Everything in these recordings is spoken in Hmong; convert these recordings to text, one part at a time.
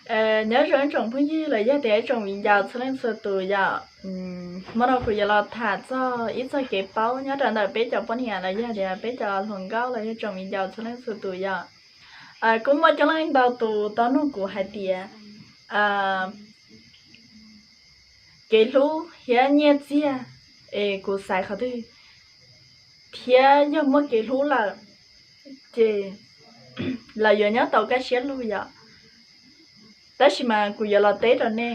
Nyob zoo ib tsoom phooj ywg los yog tias ib tsoom viv ncaus txhua leej txhua tus yom. Hmo no kuv yuav los tham txog ib txog kev paub nyob rau ntawm peb cov poj niam los yog tias peb cov hluas nkauj los yog tsoom viv ncaus txhua leej txhua tus yom. Kuj muaj coob leej ntau tus tau nug kuv hais tias kev hlub thiab nyiaj txiag es kuv xaiv qhov twg, thiab yog muaj kev hlub lawm ces lawv yuav nyob tau kaj siab lug yom. Tab sis mas kuv yuav los teb rau nej,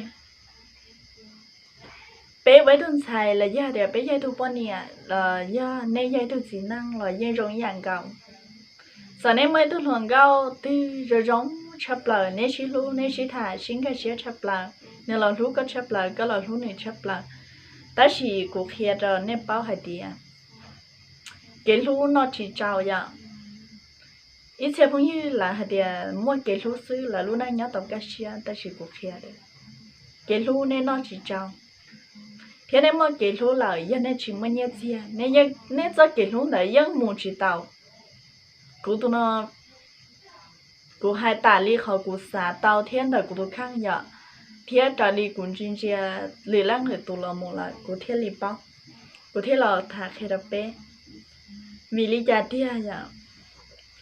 peb ua ib tug ntxhais los yog tias peb yog ib tug poj niam los yog nej yog ib tug txiv neej los yeej zoo ib yam nkaus. Txawm nej muaj ib tug hluas nkauj twg zoo zoo tshaj plaws, neb sib hlub, neb sib tham, sib nkag siab tshaj plaws, nws los hlub koj tshaj plaws, koj los hlub nws tshaj plaws, tab sis kuv qhia rau nej paub hais tias kev hlub noj tsis tsau yom. Ib txhia phooj ywg lawv hais tias muaj kev hlub xwb lawv lub neej nyob tau kaj siab, tab sis kuv qhia tias kev hlub nej noj tsis tsau, thiab nej muaj kev hlub lawm yog nej tsis muaj nyiaj txiag, nej txoj kev hlub ntawd yeej mus tsis tau. Kuv tus no, kuv hais tas li qhov kuv xav tau thiab ntawm kuv tus kheej yom, thiab raws li kuv ntsia ntsia lwm leej lwm tus los mus lawm kuv thiaj li paub, kuv thiaj los tham qhia rau peb. Vim li cas tiag yom?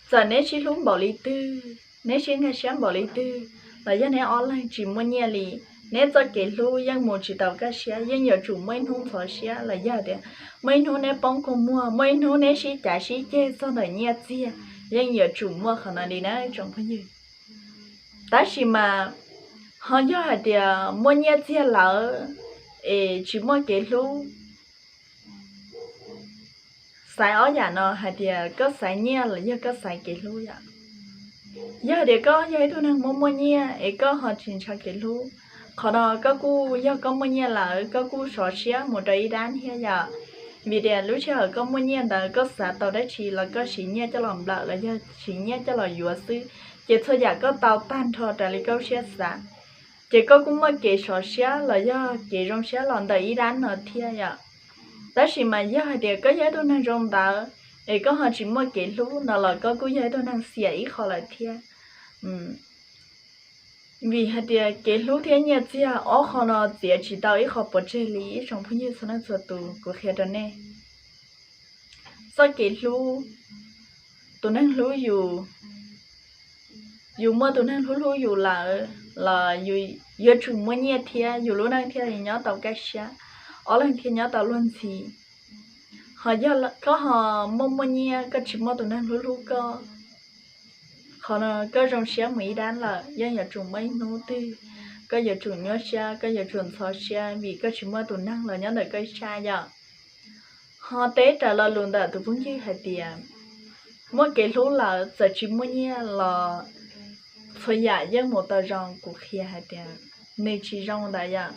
Txawm neb sib hlub npaum li twg, neb sib nkag siab npaum li twg, los yog neb ob leeg tsis muaj nyiaj li, neb txoj kev hlub yeej mus tsis tau kaj siab, yeej yuav tsum muaj ib hnub ntxhov siab los yog tias muaj ib hnub neb poob kua muag, muaj ib hnub neb sib cav sib ceg txog ntawm nyiaj txiag, yeej yuav tsum muaj qhov no li na tsoom phooj ywg. Tab sis mas ho yog hais tias muaj nyiaj txiag lawm es tsis muaj kev hlub, xaiv ob yam no hais tias koj xaiv nyiaj los yog koj xaiv kev hlub yom. Yog hais tias koj yog ib tug neeg muaj muaj nyiaj es koj ho tsis ntshaw kev hlub, qhov no koj kuj yog koj muaj nyiaj lawm koj kuj sov siab mus rau ib dab thiab yom. Vim tias lub sij hawm koj muaj nyiaj ntawd koj xav tau dab tsi los koj siv nyiaj coj los nplawm los yog siv nyiaj coj los yuav xwb, ces txhua yam koj tau tag nrho raws li koj lub siab xav, ces koj kuj muaj kev sov siab los yog kev zoo siab los ntawm ib dab no thiab yom. Tab sis mas yog hais tias koj yog ib tug neeg zoo ntawd es koj ho tsis muaj kev hlub no los koj kuj yog ib tug neeg xiam ib qho lawm thiab. Vim hais tias kev hlub thiab nyiaj txiag ob qho no txiav tsis tau ib qho pov tseg li ib tsoom phooj ywg txhua leej txhua tus, kuv qhia rau nej. Txoj kev hlub, tus neeg hlub yus, yus muaj tus neeg hlub hlub yus lawm los yus yuav tsum muaj nyiaj thiab yus lub neej thiaj li nyob tau kaj siab, ob leeg thiaj nyob tau luag ntxhi. Ho yog koj ho muaj muaj nyiaj koj tsis muaj tus neeg hlub hlub koj, qhov no koj zoo siab mus ib dab lawm, yeej yuav tsum muaj ib hnub twg koj yuav tsum nyuaj siab, koj yuav tsum ntxhov siab vim koj tsis muaj tus neeg los nyob ntawm koj ib sab yom. Ho teb raws lo lus ntawm tus phooj ywg hais tias muaj kev hlub lawm txawm tsis muaj nyiaj los txhua yam yeej mus tau zoo, kuv qhia hais tias nws tsis zoo ntawd yom.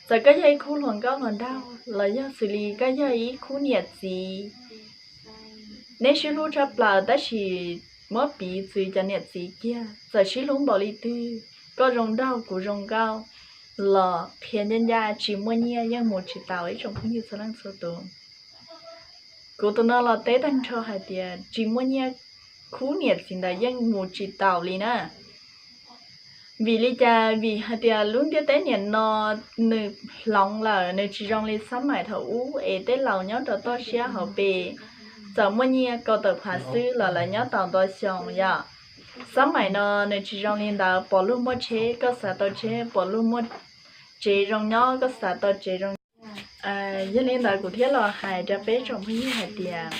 Txawm koj yog ib khub hluas nkauj hluas nraug los yog xws li koj yog ib khub niam txiv, neb sib hlub tshaj plaws tab sis muab piv txwv cov niam txiv kiag, txawm sib hlub npaum li twg, koj zoo nraug kuv zoo nkauj los qhia ncaj ncaj tsis muaj nyiaj yeej mus tsis tau ib tsoom phooj ywg txhua leej txhua tus. Kuv tus no los teb tag nrho hais tias tsis muaj nyiaj khub niam txiv ntawd yeej mus tsis taus li na. Vim li cas? Vim hais tias lub ntiaj teb niam no nws hloov lawm, nws tsis zoo li xab maim thaum ub es tej laus nyob rau toj siab hauv pes, txawm muaj nyiaj kaum tawm phav xwb los lawv nyob tau ntau xyoo yom. Xab maim no nws tsis zoo li ntawd, pom luag muaj tsheb koj xav tau tsheb, pom luag muaj tsev zoo nyob koj xav tau tsev zoo. Yog li ntawd kuv thiaj los hais rau peb tsoom phooj ywg hais tias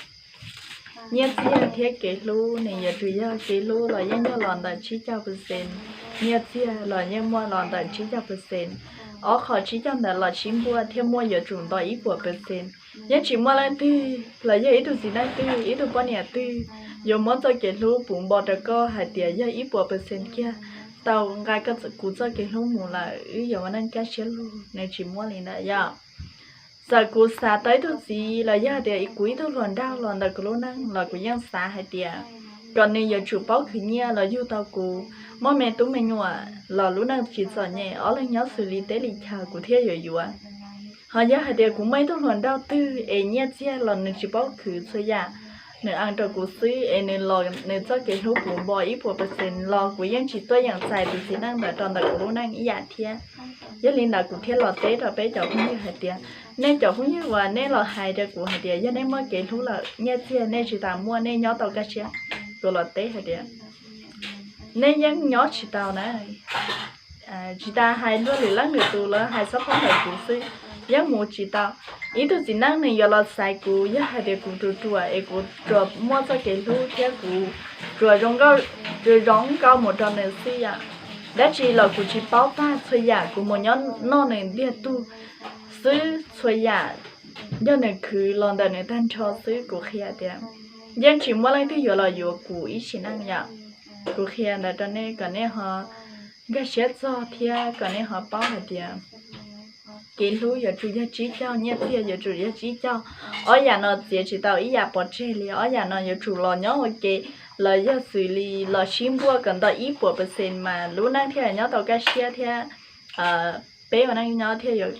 nyiaj txiag thiab kev hlub nws yuav tsum yog kev hlub los yeej yog los ntawm tsib caug percent, nyiaj txiag los yeej muaj los ntawm tsib caug percent. Ob qho tsib caug ntawd los sib npuaj thiaj muaj yuav tsum nto ib puas percent. Yeej tsis muaj leej twg los yog ib tug txiv neej twg, ib tug poj niam twg yuav muab txoj kev hlub puv npo rau koj hais tias yog ib puas percent kiag, tau nqa kuv txoj kev hlub mus lawm wb yuav ua neej kaj siab lug, nws tsis muaj li ntawd yom. Txawm kuv xav tau ib tug txiv los yog tias kuv ib tug hluas nraug los ntawm kuv lub neej los kuv yeej xav hais tias kom nws yuav tsum paub khwv nyiaj los yug tau kuv, muaj me tub me nyuam los lub neej tsis txom nyem, ob leeg nyob xws li teb li chaw kuv thiaj yuav yuav. Ho yog hais tias kuv muaj ib tug hluas nraug twg es nyiaj txiag los nws tsis paub khwv txhua yam, nws ees rau kuv xwb es nws los nws txoj kev hlub puv npo ib puas percent los kuv yeej tsis tuaj yeem txais tus txiv neej ntawd rau ntawm kuv lub neej ib yam thiab. Yog li ntawd kuv thiaj los teb rau peb cov phooj ywg hais tias, nej cov phooj ywg uas nej los hais rau kuv hais tias yog nej muaj kev hlub lawm nyiaj txiag nej tsis tas muaj nej nyob tau kaj siab, kuv los teb hais tias nej yeej nyob tsis tau na. Tsis tas hais luag lwm leej lwm tus los hais xob phob ntawm kuv xwb, yeej mus tsis tau. Ib tug txiv neej nws yuav los xaiv kuv yog hais tias kuv ruam ruam es kuv tsuas muaj txoj kev hlub thiab kuv tsuas zoo nkauj mus rau nws xwb yom. Dab tsi los kuv tsis paub tag, txhua yam kuv mus nyob noj nws ntiag tug xwb, txhua yam yog nws khwv los ntawm nws tag nrho xwb. Kuv qhia tias yeej tsis muaj leej twg yuav los yuav kuv ib sim neej yom. Kuv qhia ntawd rau nej kom nej ho nkag siab txog thiab kom nej ho paub hais tias kev hlub yuav tsum yog tsib caug, nyiaj txiag yuav tsum yog tsib caug. Ob yam no txiav tsis tau ib yam pov tseg li. Ob yam no yuav tsum los nyob ua ke, los yog xws li los sib npuaj kom ntau ib puas percent mas lub neej thiaj nyob tau kaj siab thiab peb ua neej nyob thiaj yuav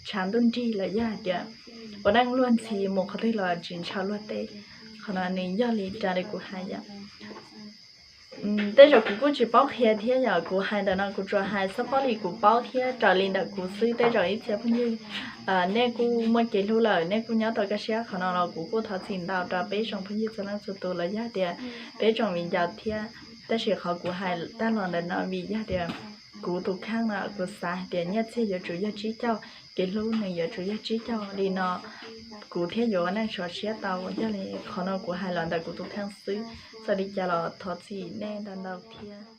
tshav ntuj nrig los yog hais tias ua neej luag ntxhi mus qhov twg los tsis ntshaw luag teb. Qhov no nws yog li raws li kuv hais yom. Tej zaum kuv kuj tsis paub qhia thiab yom, kuv hais ntawm no kuv tsuas hais xob phob li kuv paub thiab raws li ntawm kuv xwb. Tej zaum ib txhia phooj ywg nej kuj muaj kev hlub lawm, nej kuj nyob tau kaj siab, qhov no los kuv kuj thov txim ntau rau peb tsoom phooj ywg txhua leej txhua tus los yog tias peb tsoom viv ncaus thiab. Tab sis qhov kuv hais tag los ntawm no vim yog tias kuv tus kheej no kuv xav hais tias nyiaj txiag yuav tsum yog tsib caug, kev hlub nws yuav tsum yog tsib caug li no kuv thiaj yuav ua neej sov siab tau. Yog li qhov no kuv hais los ntawm kuv tus kheej xwb, txawm li cas los thov txim nej ntau ntau thiab.